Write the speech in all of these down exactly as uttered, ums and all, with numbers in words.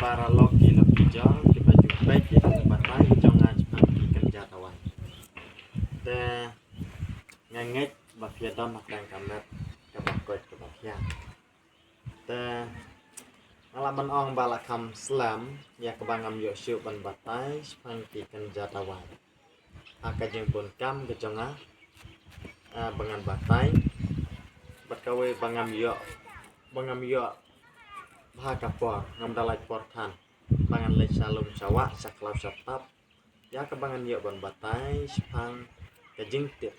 para lok ki lok ki jor, ki ba ju peit ïa ka batai ki jong nga shaphang ki kynja dawai. Te nga ngeit ba phi ïa don ha pdeng ka met ka ba koit ka ba thiang. Te nga lah ban ong ba lah kham slem ïa ka ba ngam ïoh shuh ban batai shaphang ki kynja dawai. Ha ka jingbun kam ka jong nga, ah, ba ngan batai. Bad kawei ba ngam ïoh, ba ngam ïoh bha ka por, ngam da lait por than ba ngan leit sha lum sha wah, sha khlaw sha tap, ïa ka ba ngan ïoh ban batai shaphang ka jingtip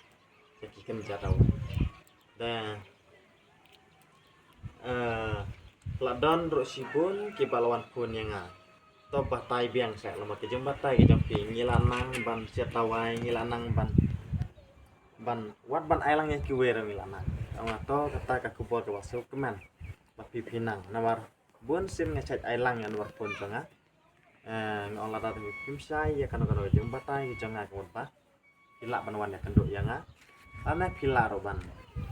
ka ki kynja dawai. Da, eh, la don ruh shibun ki ba la wan phone ïa nga. To batai biang seh, lama ki jingbatai ki jong phi, ngi la nang ban siat dawai, ngi la nang ban, ban, wat ban ai lang ïa kiwei ruh ngi la nang. Ong nga to kata ka khubor ka ba suk kmen ba phi phi nang. Namar bun sien nga shait ai lang ïa number phone jong nga. Eh, nga ong lada phim shai ïa kano kano ka jingbatai ka jong nga ka mut ba phi lah ban wan ïakynduh ïa nga. Lane phi lah ruh ban,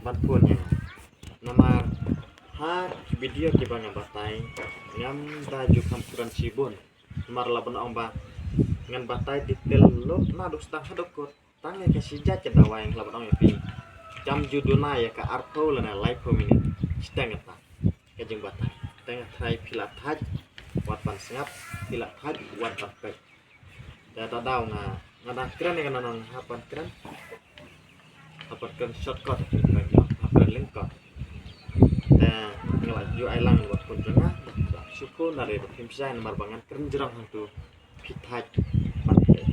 ban phone ïa nga. Namar ha ki video ki ba nga batai, ngam da ju kham kren shibun. Namar lah ban ong ba ngan batai detail lut naduh sdang haduh kut. Tang ïa ka shi jait ka dawai, lah ban ong ïa phi, kam ju duna ïa ka arphew lane laiphew minit. Shiteng kata ka jingbatai. Te nga tharai phi lah thait wat ban sngap, phi lah thait wat ban peit. Te ta daw nga, nga dang kren ïa kano kano, nga hap ban kren, hap ban kren shortcut, hap ban kren lyngkot. Te nga la ju ai lang ïa wat phone jong nga, ba shu phone, lada ba phim shai namar ba ngan kren jrong hangtu, phi thait ban peit.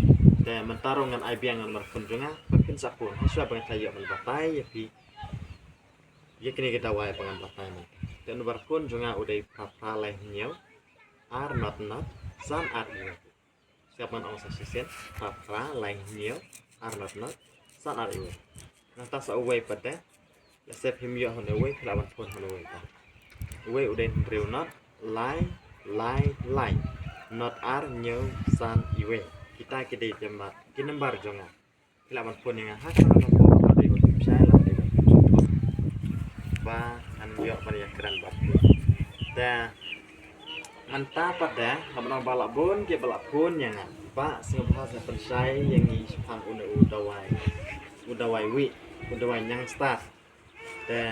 Te mynta ruh ngan ai biang number phone jong nga, ba phin sa phone, hashwa ba ngan sa ïoh ban batai ïa phi ïa kine ki dawai ba ngan batai mynta. Te number phone jong nga u dei phra phra lai hynñiew, ar not not, san ar iwei. Sngap ngan ong sa shisien, phra phra lai hynñiew, ar not not, san ar iwei. Nangta sa uwei pat de, lehse phim ïoh hynne uwei, phi lah ban phone hynne uwei pat. Uwei u dei hynriew not, lai, lai, lai, not ar, hynñiew, san, iwei. Kita ki dei ki mat, ki number jong nga. Phi lah ban phone ïa nga ha kano kano ka por, lada dei ba phim shai, lada dei ba phim sngewthuh, ba ngan ïoh ban ïakren bad phi. Te mynta pat de, lah ban ong ba lah bun ki ba lah phone ïa nga, ba sngewbha sa pynshai ïa ngi shaphang une u dawai, u dawai wieh, u dawai ñiangstad. Te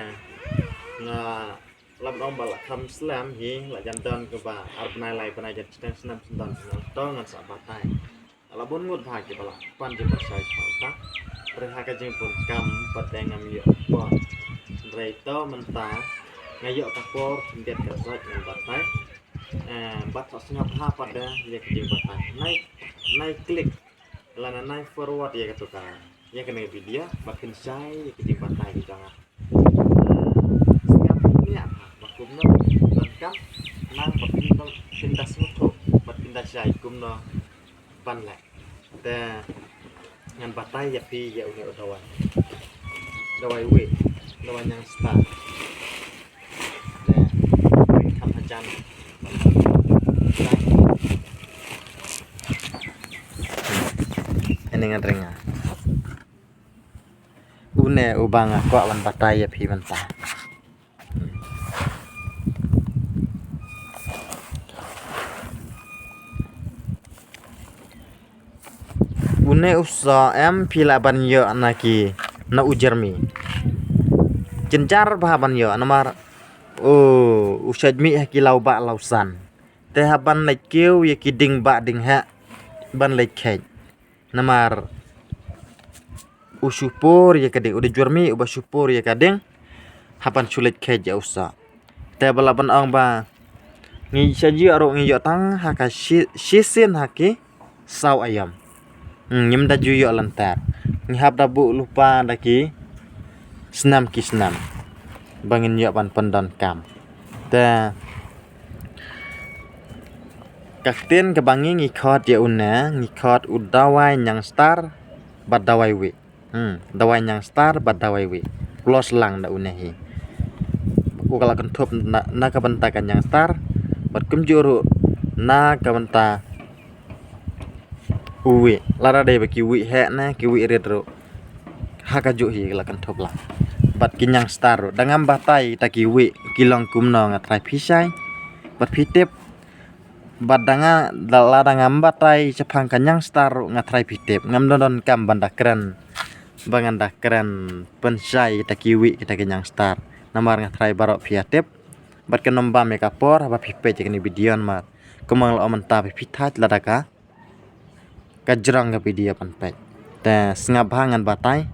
nga lah ban ong ba lah kham slem hi, lah jan don kaba ar bnai lai bnai, jan shiteng snem shen don, shen don to ngan sa batai. La bun ngut bha ki ba la pan jingpyrshai sha uta. Hynrei ha ka jingbun kam pat de ngam ïoh por. Hynrei to mynta nga ïoh ka por khyndiat ka sait ngan batai. Eh, bad sa sngap bha pat de ïa ka jingbatai. Nai, nai click lane nai forward ïa katu ka, ïa kane ka video ba phin shai ïa ka jingbatai ka jong nga. Sngap ïa ba kumno ban kam, nang ba phin da, phin da sngewthuh bad phin da shai kumno ban leh. Te ngan batai ïa phi ïa une u dawai. Dawai wieh, dawai ñiangstad. Te wieh kham hajan. Ane ngan ring ah. Une uba nga kwah ban batai ïa phi mynta. Une u soh em phi lah ban ïoh na ki, na u Jermi. Jynjar bha ban ïoh namar u, u shait mih ha ki law bah law san. Te hap ban leit kiew ïa ki dieng bah dieng heh ban leit kheit. Namar u shu pur ïa ka dieng, u dei u Jermi uba shu pur ïa ka dieng hap ban shu leit kheit ïa u soh. Te ba lah ban ong ba ngi sha ïoh ruh ngi ïoh tang ha ka shi, shisien ha ki saw aïom. Hmm, ngim da ju ïoh lynter. Ngi hap da buh lypa da ki snem ki snem ba ngin ïoh ban pyndonkam. Te ka ktien kaba ngi, ngi khot ïa une, ngi khot u dawai ñiangstad bad dawai wieh. Hmm, dawai ñiangstad bad dawai wieh. Plus lang da une hi. Uka la kynthup na, na ka bynta ka ñiangstad bad kumjuh ruh na ka bynta u wieh. Lada dei ba ki wieh heh ne ki wieh rit ruh ha kajuh hi la kynthup lang. Bad ki ñiangstad ruh da ngam batai ta ki wieh ki long kumno, nga tharai phi shai bad phi tip. Bad da nga, da la da ngam batai shaphang ka ñiangstar ruh nga trai phi tip. Ngam don donkam ban da kren. Ba ngan da kren pynshai kita ki wieh kita ki ñiangstar. Namar nga trai baroh phi ïa tip. Bad kan ym bam ïa ka por haba phi peit ïa kane video namar kumba nga la ong mynta phi phi thait lada ka ka jrong ka video ban peit. Te sngap bha ngan batai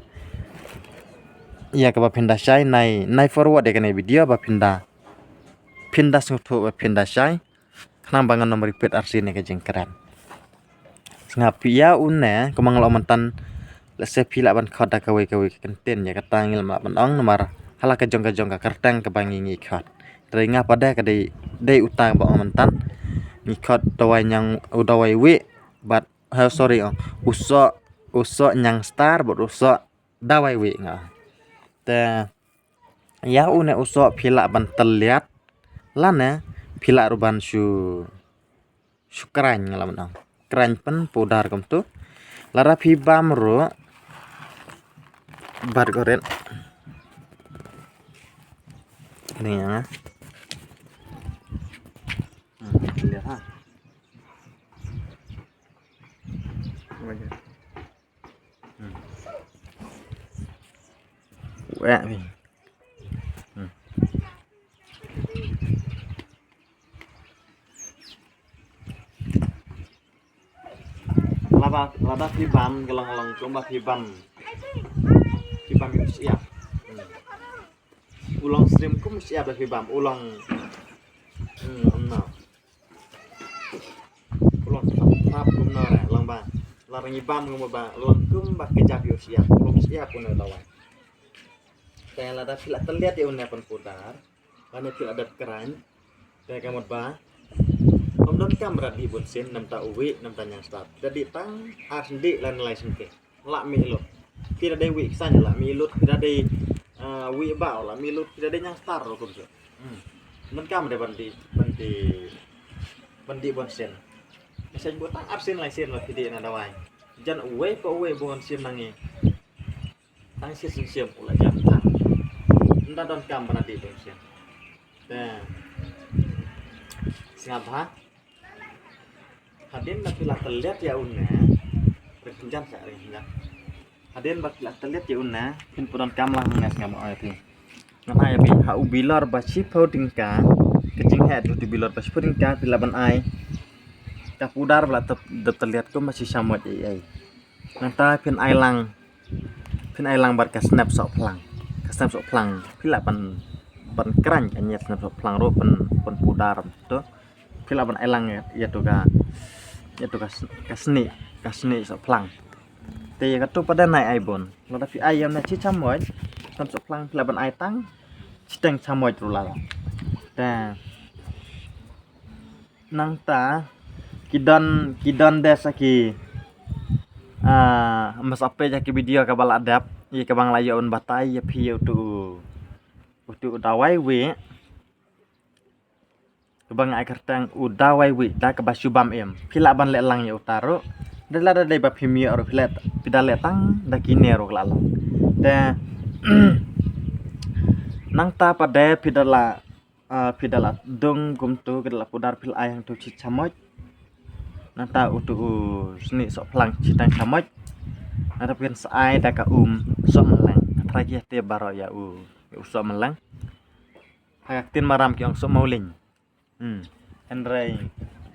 ïa kaba phin da shai, nai, nai forward ïa kane video ba phin da, phin da sngewthuh ba phin da shai. Khnang ba ngan ym repeat arsien ïa ka jingkren. Sngap phi ïa une, kumba nga la ong mynta, lehse phi lah ban khot da kawei kawei ka kyntien ïa kata ngim lah ban ong namar ha la ka jong ka jong ka kyrteng kaba ngi ngi khot. Hynrei nga pat de ka dei, dei uta ba ong mynta. Ngi khot dawai ñiang, u dawai wieh bad, ha, sorry, ong, u soh, u soh ñiangstar bad u soh dawai wieh nga. Te ïa une u soh phi lah ban tylliat lane phi lah ruh ban shu, shu krain nga lah ban ong. Krain pynpudar kumtu. Lada phi bam ruh bad korit. Ni ïa nga. Hmm, tylliat ha. Hmm. Weh, weh. Hmm. Lada, lada phi bam, ka long, long, kumba phi bam. Phi bam ïa u shyiap. Hmm. U long slim kum u shyiap da phi bam. U long, hmm, ym na. U long thrap thrap kumno re, long ba. Lada ngi bam kumba, long kumba kjap ïa u shyiap, u long shyiap une u dawai. Te lada phi la tylliat ïa une pynpudar, lane phi la dep krain. Te ka mut ba ym donkam ba da dih bunsien, namta u wieh, namta ñiangstar. Da dih tang ar sendih lane lai sendih. Lah mih lut. Phi da dei wieh ksain lah mih lut, phi da dei, ah, wieh bah lah mih lut, phi da dei ñiangstar ruh kumjuh. Hmm. Donkam ba da ban dih, ban dih, ban dih bunsien. Ksain buh tang ar sien lai sien lah phi dih na dawai. Jan uwei pa uwei bunsien na ngi. Tang shi sien sien u la jam tang. Ynda donkam ba da dih bunsien. Te sngap bha. Hadien ba phi la tylliat ïa une. Ring jan sa ring jan. Hadien ba phi la tylliat ïa une, phin pyndonkam lang ne sngap ïa phi. Ngan ai ïa phi ha u bilor ba shiphew tyngka. Ka jingheh tu u bilor ba shiphew tyngka phi lah ban ai. Ka pudar ba la tep, da tylliat kum ba shi shamoit ei ei. Nangta phin ai lang. Phin ai lang bad ka snep sohphlang. Ka snep sohphlang. Phi lah ban, ban kren ka ñiat snep sohphlang ruh pyn, pynpudar tu. Phi lah ban ai lang ïa, ïa tu ka, ïa tu ka s-, ka snieh, ka snieh sohphlang. Te ïa katu pat de nai ai bun. Lada phi ai ïa une shi shamoit, snep sohphlang phi lah ban ai tang shiteng shamoit ruh lah. Te nangta ki don, ki don de sa ki, ah, mas ape ja ki video kaba la dep, ïa kaba nga la ïoh ban batai ïa phi ïa utu, utu u dawai wieh. Kaba nga ai kyrteng u dawai wieh da kaba shu bam im. Phi lah ban leh lang ïa uta ruh. Da la da dei ba phim ïoh ruh phi leh, phi da leh tang da kine ruh ka la long. Te nangta pat de phi da la, ah, phi da la dung kumtu, phi da la pudar phi la ai hangtu shi shamoit. Nangta utu u snieh sohphlang shiteng shamoit. Nangta phin sa ai da ka um sohmylleng. Nga tharai ki ïa tip baroh ïa u, ïa u sohmylleng. Ha ka ktien Maram ki ong sohmawlin. Hmm. Hynrei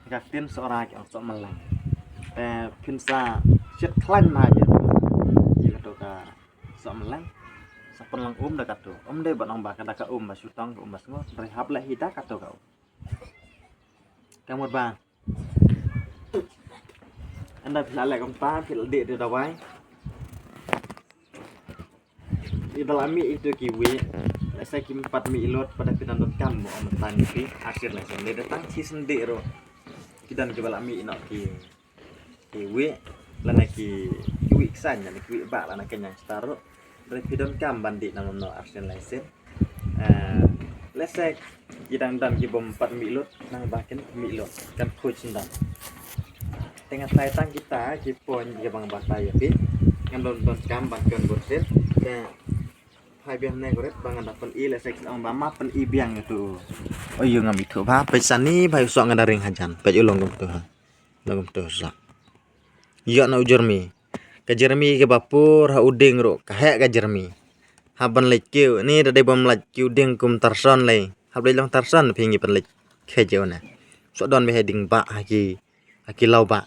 ha ka ktien Sohra ki ong sohmylleng. Te phin sa shet khlaiñ ma ïa, ïa katu ka sohmylleng. Sa pynlong um da katu. Ym dei ban ong ba ka da ka um ba shu tong, ka um ba sngur. Hynrei hap leh hi da katu ka um. Ka mut ba ynda phi la leh kumta, phi la dih da dawai. Ïa da la mih itu ki wieh. Lehse kim pat mih lut, pat da phi dang donkam mo, ym tang ïa phi. Akhir lehse leh da tang shi sendih ruh. Ki don kiba la mih noh ki, ki wieh, lane ki, ki wieh ksain, lane ki wieh bah, lane ki ñiangstar ruh. Hynrei phi donkam ban dih na mano arsien lai sien. Eh, lehse ki dang don ki bym pat mih lut, nang ba kin mih lut, kan khuid sendang. Te nga tharai tang kita ki point kiba nga batai ïa phi. Ngam don, donkam ban kren bun sien. Te Hai biang ne koret ba nga da pyn-i le sek ong ba ma pyn-i biang ïa tu. O ïa ngam ithuh ba peit sani ba u soh nga da ring hajan. Peit u long kumtu ha. Long kumtu soh. Ïoh na u jermi. Ka jermi kaba pur ha u dieng ruh ka heh ka jermi. Hap ban leit kiew ni da dei bym leit kiew dieng kum tarson lei. Hap leit long tarson phi ngi pynleit khe jeu ne. Soh don ba ha ding ba ha ki ha ki law ba.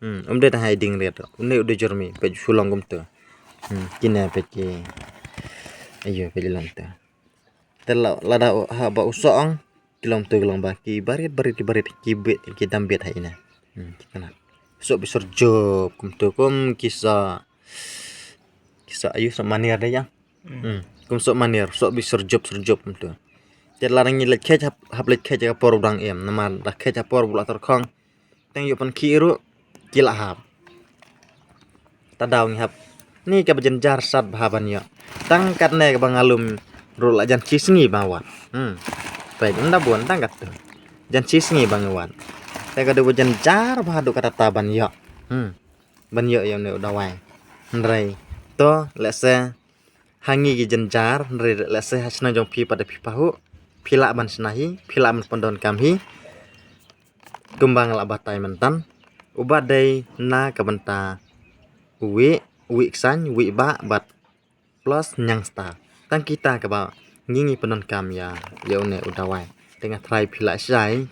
Hmm, um dei tang ha ding riat. Une u dei jermi peit shu long kumtu. Hmm, kine peit ki. Ayo peit long tu. Te la lada ha ba u soh ong ki long tu ki long ba ki barit barit ki barit ki bit ki dam bit ha ine. Hmm, ki kana. Soh bi serjop kumtu kum ki sa ki sa ayu sa manir deh ya. Hmm. Kum soh manir, soh bi serjop serjop kumtu. Te la ngi leit khet hap leit khet ka por u dang em namar da khet ha por bu la terkhong. Tang ïoh pynkhih ruh ki la hap. Ta daw ngi hap. Ni kaba jynjar sat bha ban ïoh. Tang katne kaba nga lum ruh la jan shi sngi ba nga wad. Hmm. Peit ynda bun tang katto. Jan shi sngi ba nga wad. Te ka dei ba jynjar bha duh kata ta ban ïoh. Hmm. Ban ïoh ïa une u dawai. Hynrei to lehse ha ngi ki jynjar hynrei lehse ha shnong jong phi pat da phi pahuh. Phi lah ban shna hi, phi lah ban pyndonkam hi. Kumba nga la batai myntan. Uba dei na ka bynta uwi, uwi ksain, uwi ba bad plus nyang star. Tang kita kaba ngi ngi pyndonkam ïa ïa une u dawai. Te nga trai phi la shai.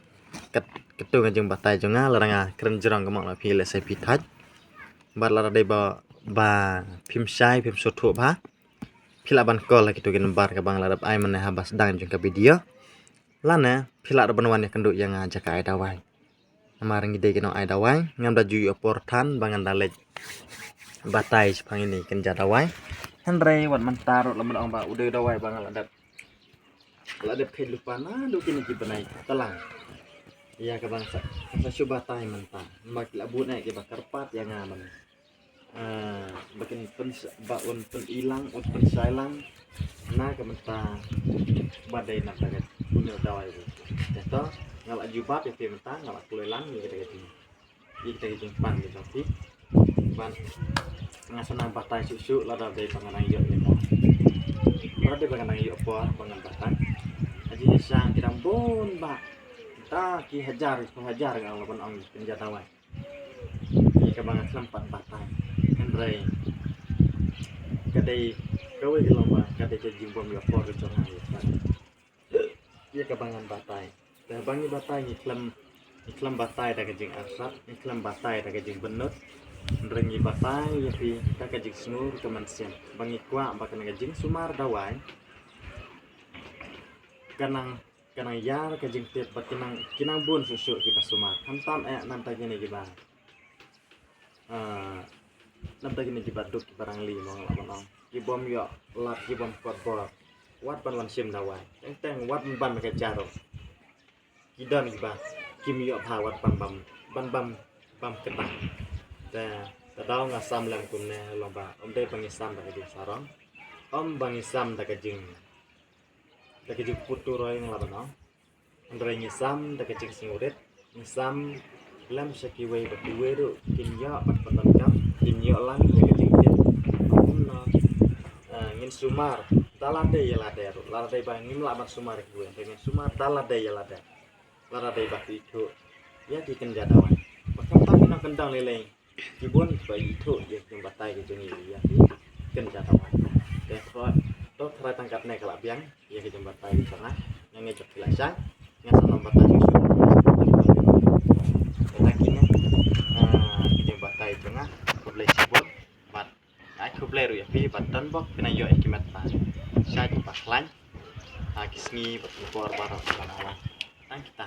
Kat katu nga jingbatai jong nga la nga kren jrong ka mok la phi la sai phi thaj. Bad la dei ba ba phim shai phim suthu ba. Phi la ban call ha kitu ki number kaba nga la dep ai mynne ha ba sdang jong ka video. Lane phi la dep ban wan ïa kynduh ïa nga jaka ai dawai. Namar ngi dei ki nong ai dawai ngam da ju ïoh por than ba ngan da leit batai shaphang ine kynja dawai. Hynrei wat mynta ruh la mynta ong ba u dei dawai ba nga la dep la dep kheit lypa naduh kine ki bnai talang. Ïa kaba nga sa shu batai mynta ma ki la bun eh kiba kyrpad ïa nga mynne. Ba kin pyn ba un pyn-i lang un pynshai lang na ka mynta ba dei na ka une u dawai. Te to nga la jubab ïa phi mynta nga la kloi lang ïa kita ka jing ïa kita ka jingpan ïa phi. Ban nga sa nang batai shuh shuh lada dei ba nga nang ïoh ïa ka. Lada dei ba nga nang ïoh por ba ngan batai. Aji ni sang ki dang bun ba ta ki hajar ki hajar nga la ban ong kynja dawai. Ïa kaba nga khlem pat batai. Hynrei ka dei kawei ka long ba ka dei ka jingbym ïoh por ka jong nga ïa kaba ngan batai. Te ba ngi batai ngi khlem ngi khlem batai da ka jingarsap ngi khlem batai da ka jingbynnud. Hynrei ngi batai ïa phi da ka jingsngur ka mynsiem ba ngi kwah ba kane ka jingsumar dawai ka nang ka nang ïar ka jingtip ba ki nang ki nang bun shuh shuh kiba sumar khamtam eh namta kine kiba namta kine kiba duk kiba rangli mong la ban ong ki bym ïoh lad ki bym kot bor. Wat ban wan shim dawai teng teng wat ban ban ka jarum. Ki don kiba kim ïoh bha wat ban bam ban bam bam kyrpang. Te te daw nga sam lem kumne long ba ym dei ba ngi sam da ka jingsarong ym ba ngi sam da ka jing da ka jingput turoi nga la ban ong. Hynrei ngi sam da ka jingsngewrit ngi sam lem sha kiwei ba kiwei ruh kin ïoh ban pyndonkam kin ïoh lang ïa ka jingtip. Kumno ngin sumar da lade ïa lade ruh lada dei ba ngim lah ban sumar ïa kiwei hynrei ngin sumar da lade ïa lade. Lada dei ba ki ithuh ïa ki kynja dawai ba khamtam ki nang kyndang lei lei. Ki bun ba ithuh ïa ki batai ki jong ngi ïa ki kynja dawai. Te khot to tharai tang katne ka la biang ïa ki jong batai ki jong nga. Nga ngeit ba phi la shai nga sa lam batai shuh shuh. Te tang kine ki jong batai jong nga khublei shibun bad ai khublei ruh ïa phi bad don bok phi nang ïoh ïa ki met ba shai ki ba khlaiñ ha ki sngi bad ki por baroh ki ba nang wan. Tang kita.